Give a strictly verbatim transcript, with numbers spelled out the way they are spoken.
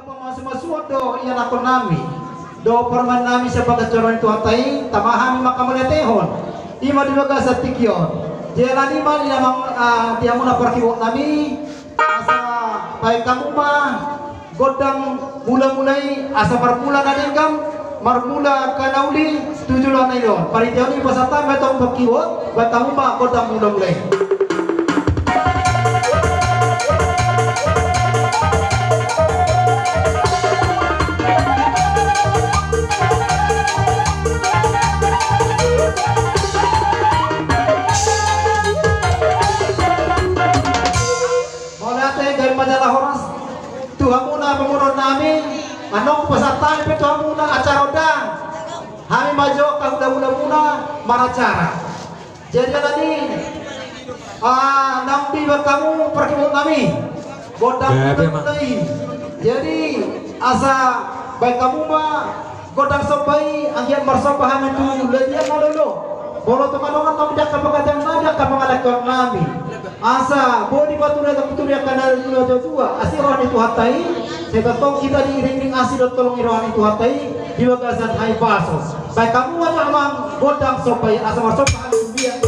Pamasumasuon do ianakhon nami dohot parumaen nami sian bagas joro ni Tuhanta i, tama hami mangkamauliatehon i ma di bagasan tingki on. Jala i ma di na mang-, ah, di hamuna parkibohot nami, asa baen hamu ma gondang mulamula i, asa marmula na denggan, marmula angka na uli tu joloan na uli on. Marhite on i pasahat hami ma tu hamu parkibohot, baen hamu ma gondang mulamula i. Mauliate, gabe ma jala horas tu hamuna pamoruon nami. Annon hupasahat hami pe tu hamuna acara on da. Hami ma jo angka hulahulamuna maracara. Jadi alani, ah, naung dibaen hamu parkibohot nami gondang. Gabe ma. Gondang i. Jadi asa baen hamu ma gondang somba i, anggiat marsomba hami tu lebihan na lolo. Molo tung adong nami di angka pangadian nami, di angka pangalangkon nami, asa boi dipature, dipature angka na lolo, asa i roha ni Tuhanta i. Sai tongtong hita diiringiring asi dohot holong ni roha ni Tuhanta i di bagasan hahipason. Baen hamu ma jo amang gondang somba i asa marsomba hami tu lebihan.